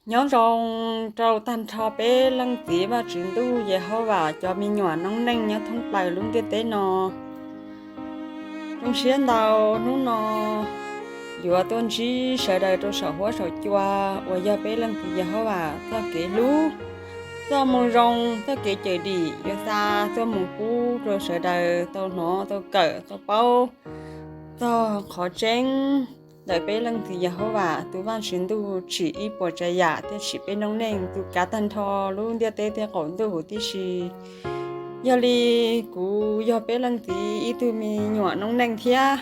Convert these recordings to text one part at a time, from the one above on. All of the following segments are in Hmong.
Nyob zoo rau tag nrho peb leej txiv Vajtswv ntuj Yehauvas cov me nyuam noob neej nyob thoob plaws lub ntiaj teb no. Zoo siab ntau, hnub no yuav tuaj ntsib sawv daws rau saum huab saum cua uas yog peb leej txiv Yehauvas txoj kev hlub, txoj moo zoo, txoj kev cawm dim yuav xa tuaj mus pub rau sawv daws tau hnov, tau kawm, tau paub txog qhov tseeb ntawm peb leej txiv Yehauvas tus Vajtswv ntuj tsim ib puas tsav yam thiab tsim peb noob neej tus kav tag nrho lub ntiaj teb thiab qaum ntuj huv tib si. Yog li kuv yog peb leej txiv ib tug me nyuam noob neej thiab.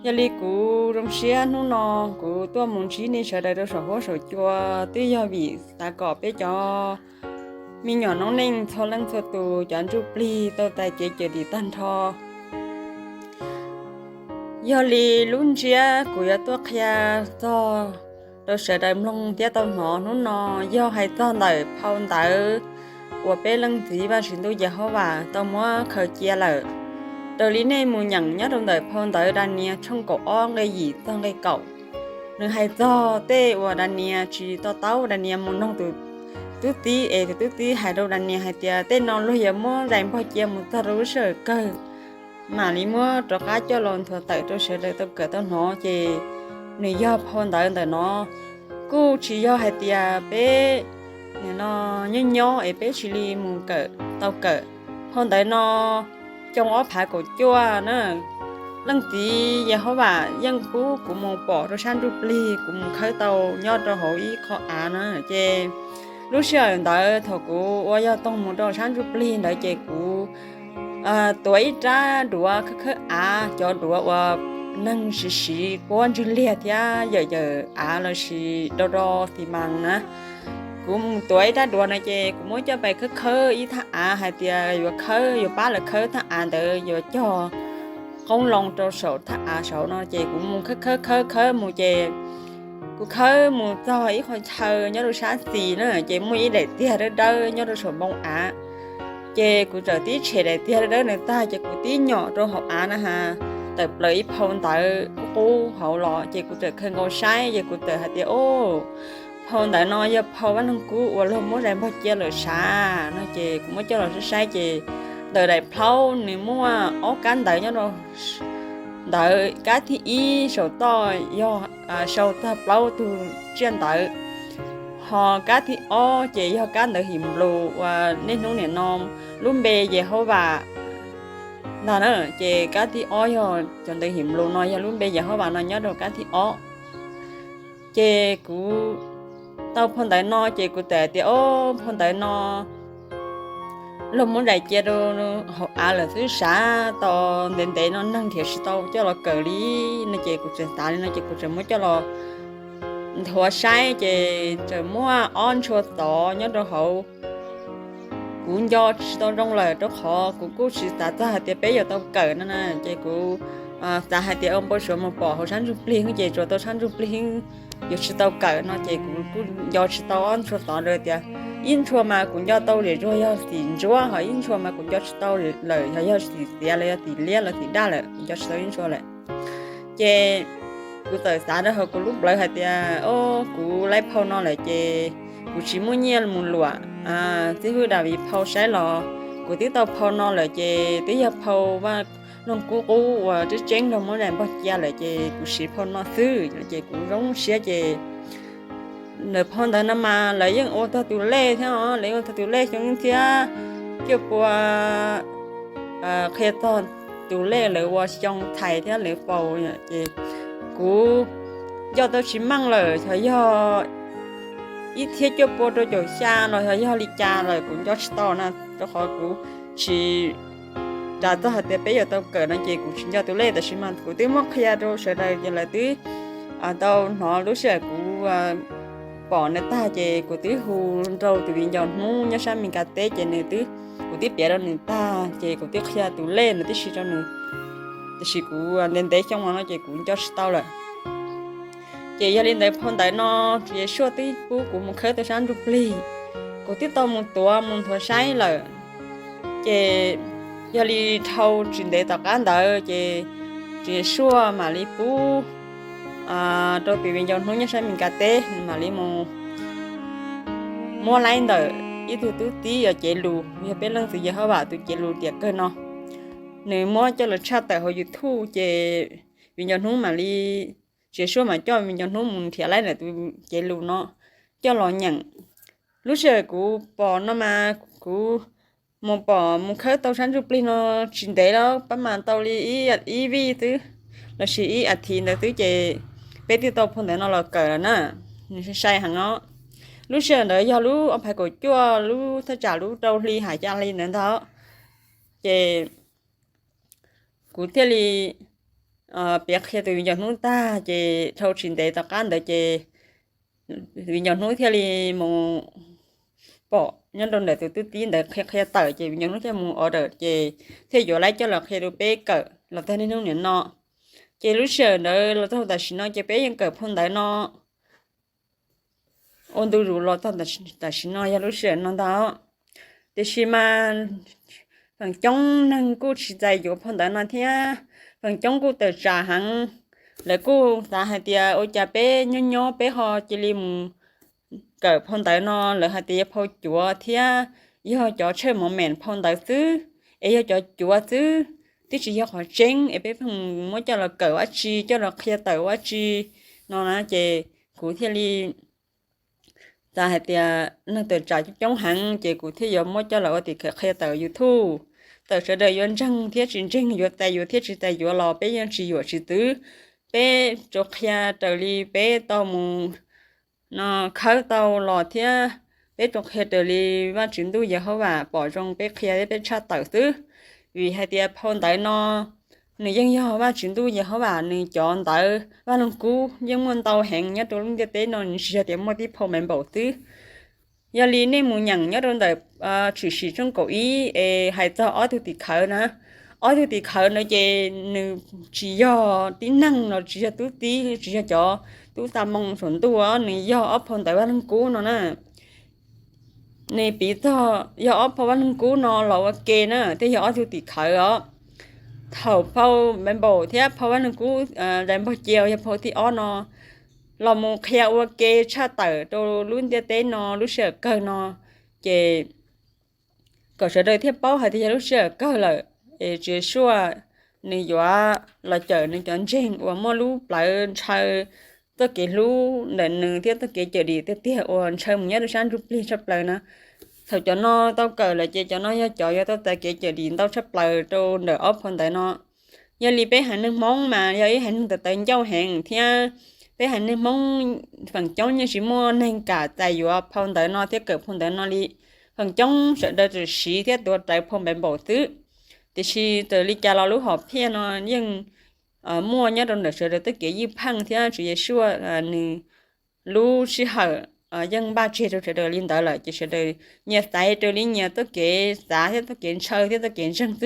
Yog li kuv zoo siab hnub no kuv tuaj mus ntsib nej sawv daws rau saum huab saum cua twb yog vim xav kom peb cov me nyuam noob neej txhua leej txhua tus cov ntsuj plig tau tais kev cawm dim tag nrho. Yog li lub ntsiab kuv yuav tuaj qhia txog rau sawv daws mloog thiab tau hnov hnub no yog hais txog ntawm phau ntawv uas peb leej txiv Vajtswv ntuj Yehauvas tau muab khaws cia lawm. Raws li nej mus nyeem nyob rau ntawm phau ntawv Danias tshooj kaum ob nqe yim txog nqe kaum, nws hais txog tej uas Danias tsis to taub, Danias mus noog tus tub txib es tus tub txib hais rau Danias hais tias tej no luag yuav muab zais npog cia mus txog rau lub sij hawm kawg, mam li muab rov qab coj los nthuav tawm rau sawv daws tau kawm tau hnov. Ces nws yog phau ntawv ntawm no, kuj tsis yog hais tias peb nim no nyob nyob es peb cia li mus kawm tau kawm. Phau ntawv no xyoo ob phav kaum cuaj na, leej txiv Yehauvas yeej pub kuv mus pom rau sab ntsuj plig, kuv mus khawb tau nyob rau hauv ib qho av na. Ces lub sij hawm ntawd thaum kuv ua yog toog mus rau sab ntsuj plig ntawd ces kuv tuav ib rab duav khawb khawb av, cov duav uas neeg siv siv puab ntswg liag thiab yawm yawm av los sis do do xi mas na. Kuv mus tuav ib rab duav na ces kuv muab coj pais khawb khawb ib thaj av hais tias yuav khawb, yuav pab lawv khawb thaj av ntawd yuav cog qoob loo rau saum thaj av saud no. Ces kuv mus khawb khawb khawb khawb mus ces kuv khawb mus txog ib qho chaw nyob rau sab xis na, ces muaj ib daim tiag dawb dawb nyob rau saum npoo av. Ces kuv txawm tib tshem daim tiag dawb dawb ntawd tag ces kuv tib nyom rau hauv av na has, tawm plaws ib phau ntawv qub qub hauv los ces kuv txawm khaws nkaus saib ces kuv txawm hais tias, o, phau ntawv no yog phau Vaj Leej Kub uas luag muab zais npog cia lawm sav no. Ces kuv muab coj los saib saib ces ntawm daim plaub nws muaj ob kab ntawv nyob rau ntawd, kab thib ib saum toj yog sau txog plaub tug tsiaj ntawv, ho kab thib ob ces yog kab ntawv Hinblu uas niaj hnub nim no lub npe Yehauvas ntag na. Ces kab thib ob yog cov ntawv Hinblu no yog lub npe Yehauvas no nyob rau kab thib ob. Ces kuv tau phau ntawv no ces kuv txawm tias, o, phau ntawv no luag muab zais cia rau hauv av lawm xwb sav, tos ntev ntev no neeg nrhiav tsis tau coj los kawm li no. Ces kuv tseem xav li no ces kuv tseem muab coj los nthuav saib ces tseem muaj ob ntshua xov nyob rau hauv. Kuv nco tsis tau zoo lawm rau qhov kuv kuj tsis xav txog hais tias peb yuav tau kawm no na. Ces kuv xav hais tias, o, npau suav mus pom hauv sab ntsuj plig ces tsuas tau sab ntsuj plig, yuav tsis tau kawm no ces kuv kuj nco tsis tau ob ntshua xov lawm tias, ib ntshua mas kuv nco tau zem zuag yog xim ntsuab, ho ib ntshua mas kuv nco tsis tau lawm yog, yog xim xiav los yog xim liab los xim daj lawm, kuv nco tsis tau ib ntshua lawm. Ces kuv txawm xav rau hauv kuv lub plawv hais tias, o, kuv laib phau no lawm ces kuv tsis muaj nyiaj mus luam xib hwb Daviv phau saib los kuv twb tau phau no lawm ces twb yog phau Vaj Leej Kub qub uas tseeb tseeb luag muab zais npog cia lawm ces kuv siv phau no xwb ces kuv zoo siab. Ces ntawm phau ntawv no mas lawv yeej ua txog tus lej thiab, lawv yeej ua txog tus lej xyoo ib txhiab cuaj pua, qhia txog tus lej lawv ua xyoo txhais thiab lawv faus. Ces kuv nco tau tsis meej lawm, xyov yog ib txhiab cuaj pua rau caum xya los xyov yog li cas lawm kuv nco tsis tau na, rau qhov kuv tsis xav txog hais tias peb yuav tau kawm no ces kuv tsis nco tus lej. Tab sis mas kuv twb muab qhia rau sawv daws ces lawv twb tau hnov lub sij hawm kuv pom nws tag ces kuv twb hu rau tus viv ncaus hnub nyob sab Mes Kas teb ces nws twb, kuv twb piav rau nws tag ces kuv twb qhia tus lej nws tib si rau nws, tiam sis kuv ntev ntev xyoo no ces kuv nco tsis tau lawm. Ces yog li ntawd phau ntawv no Tswv Yesuas twb pub kuv mus khawb tau sab ntsuj plig, kuv twb tau mus tuav mus nthuav saib lawm. Ces yog li dhau tsis ntev tom qab ntawd ces Tswv Yesuas mam li pub rau tus viv ncaus hnub nyob sab Mes Kas teb nws mam li mus muab laib ntawm ib tug tub txib uas cev lus, yog peb Leej Txiv Yehauvas tus cev lus tiam kawg no, nws muab coj los tshaj tawm hauv YouTube ces viv ncaus hnub mam li, Txiv Yehauvas mas coj viv ncaus hnub mus nrhiav laib ntawm tus cev lus no coj los nyeem. Lub sij hawm kuv pom no mas kuv mus pom mus khawb tau sab ntsuj plig no tsis ntev lawm, pab mas tau li ib vij xwb lossis ib as thiv ntawd xwb ces peb twb tau phau ntawv no los kawm lawm na. Nws sai sai heev os. Lub sij hawm ntawd yog lub ob phav kaum cuaj, lub thaj tsam lub rau hli hais ca hli ntawd ntag. Ces kuv thiaj li piav qhia tus viv ncaus hnub tag ces dhau tsis ntev tom qab ntawd ces viv ncaus hnub thiaj li mus pom nyob rau ntawm tus tub txib ntawd qhia qhia tawm ces viv ncaus hnub thiaj mus order ces thiaj yuav laib coj los qhia rau peb kawm los txog niaj hnub niam no. Ces lub sij hawm ntawd los txog tam sim no ces peb yeej kawm phau ntawv no ua ntu zus los txog tam sim no yog lub sij hawm no ntag. Tiam sis mas feem coob neeg kuj tsis txais yuav phau ntawv no thiab, feem coob kuj tawm tsam heev. Lawv kuj xav hais tias ua cas peb nyob nyob peb ho cia li mus kawm phau ntawv no, lawv hais tias yog phau cuav thiab yog cov tshaj mov meem phau ntawv xwb, es yog cov cuav xwb, twb tsis yog qhov tseeb es peb pheej muab coj los kawm ua tsi, coj los qhia tawm ua tsi no na. Ces kuv thiaj li xav hais tias neeg tawm tsam coob coob heev ces kuv thiaj yuav muab coj los ua tim khawv qhia tawm YouTube. Txawm sawv daws yuav ntseeg thiab tsis ntseeg, yuav txais yuav thiab tsis txais yuav los peb yeej tsis yuam tsis txwv. Peb rau qhia raws li peb tau mus no khawb tau los thiab peb rau qhia raws li Vajtswv ntuj Yehauvas pom zoo peb qhia thiab peb tshaj tawm xwb. Vim hais tias phau ntawv no nws yeej yog Vajtswv ntuj Yehauvas nws cov ntawv Vaj Leej Kub yeej muaj ntau heev nyob rau lub ntiaj teb no, nws tsis yog tias muaj tib phau Npaiv Npaum xwb. Yog li nej mus nyeem nyob rau ntawm Tshwm Sim tshooj kaum ib es hais txog ob tug tim khawv na, ob tug tim khawv no ces nws tsis yog tib neeg los tsis yog tub txib, tsis yog cov tub xa moo saum ntuj, nws yog ob phau ntawv Vaj Leej Kub no na. Nws piv txog yog ob phau Vaj Leej Kub no los ua ke na thiaj yog ob tug tim khawv os. Thaum phau Npaiv Npaum thiab phau Vaj Leej Kub zais npog cia yog phau thib ob no los mus qhia ua ke tshaj tawm rau lub ntiaj teb no lub sij hawm kawg no, ces kom sawv daws thiaj paub hais tias yog lub sij hawm kawg lawm es Tswv Yeshua nws yuav los cawm nws cov ntseeg uas muaj lub plawv ntshaw txoj kev hlub ntawm nws thiab txoj kev cawm dim tiag tiag uas ntshaw mus nyob rau sab ntsuj plig tshaj plaws na. Thaum cov no tau kawm lawm ces cov no yog cov yuav tau txais kev cawm dim ntau tshaj plaws rau ntawm ob phau ntawv no. Yog li peb haiv neeg Hmoob mas yog ib haiv neeg tawv tawv ncauj heev thiab peb haiv neeg Hmoob feem coob yeej tsis muaj neeg kam txais yuav phau ntawv no thiab kawm phau ntawv no li. Feem coob sawv daws tsuas siv thiab tuav rawv phau Npaiv Npaum xwb. Tiam sis txawm li cas los lub hom phiaj no yeej muaj nyob rau ntawm sawv daws txoj kev ywj pheej thiab Tswv Yeshua nws lub sij hawm yeej npaj tseg rau sawv daws li ntawd lawm ces sawv daws nyias xaiv raws li nyias txoj kev xav thiab txoj kev ntshaw thiab txoj kev ntseeg xwb.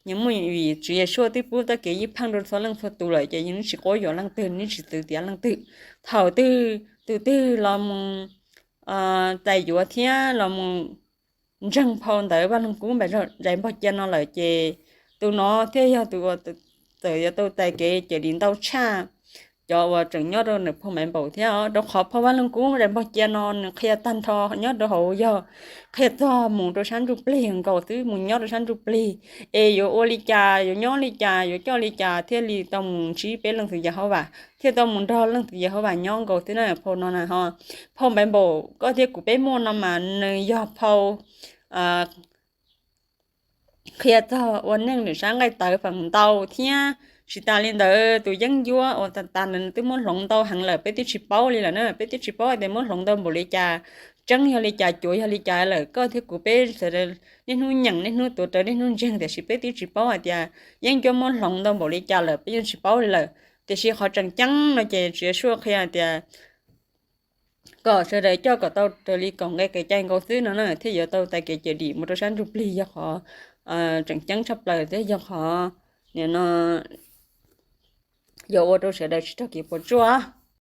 Nyias muaj vim Tswv Yeshua twb pub txoj kev ywj pheej rau txhua leej txhua tus lawm ces yeej tsis quab yuam leej twg, yeej tsis txwv tiav leej twg. Thaum twg tus twg los mus txais yuav thiab los mus ntseeg phau ntawv Vaj Leej Kub npaiv zais npog cia no lawm ces tus no thiaj yog tus uas txawm yuav tau txais kev cawm dim ntau tshaj cov uas tseem nyob rau ntawm phau Npaiv Npaum thiab os. Rau qhov phau Vaj Leej Kub zais npog cia no nws qhia tag nrho nyob rau hauv yog qhia txog mus rau sab ntsuj plig nkaus xwb, mus nyob rau sab ntsuj plig es yuav ua li cas, yuav nyob li cas, yuav coj li cas thiaj li tau mus ntsib peb Leej Txiv Yehauvas, thiaj tau mus nrog Leej Txiv Yehauvas nyob nkaus xwb na. Phau no na ho, phau Npaiv Npaum koj thiab kuv peb muaj no mas nws yog phau qhia txog ua neej ntawm sab nqaij tawv feem ntau thiab. Tsis tas li ntawd tus yeeb ncuab uas tas tas ntawd nws twb muab hloov ntau heev lawm peb twb tsis paub li lawm na, peb twb tsis paub tias muab hloov ntau npaum li cas, tseeb yog li cas cuav yog li cas lawm. Koj thiab kuv peb sawv daws niaj hnub nyeem niaj hnub tuav rawv niaj hnub ntseeg tiam sis peb twb tsis paub hais tias yeeb ncuab muab hloov ntau npaum li cas lawm peb yeej tsis paub li lawm. Tiam sis qhov tseem ceeb no ces Tswv Yeshua qhia hais tias kom sawv daws coj kom tau raws li kaum nqe kev cai nkaus xwb no na thiaj yuav tau txais kev cawm dim mus rau sab ntsuj plig yog qhov tseem ceeb tshaj plaws thiab yog qhov nim no yuav ua rau sawv daws tsis raug kev puas tsuaj.